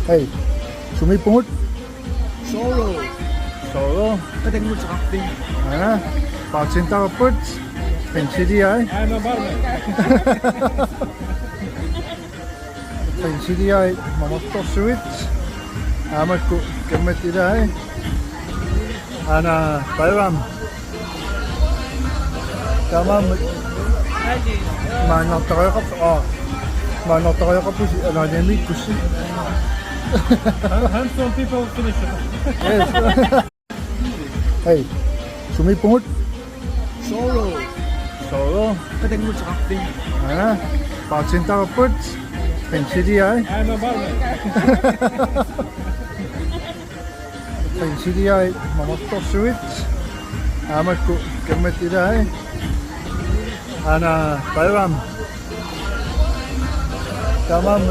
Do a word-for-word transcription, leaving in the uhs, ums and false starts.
Hej, sumiippugut? Solo. Solo. Qatannguteqarfik. Aa, bartenderput. Pensiliai. I'm a barman. Pensiliai mamartorsuit. Aamakku kammat ilai. Ana Bayram. Tamam. Maannaartariaqarp-, aa. Maannaartariaqarpusi anaanimiikkussi. Handsome people finish. Yes. Hej, sumiippugut? Solo. Solo. Qatannguteqarfik. Aa, bartenderput. Pensiliai. I'm a barman. Pensiliai mamartorsuit. Aamakku kammat ilai. Ana Bayram. Tamam.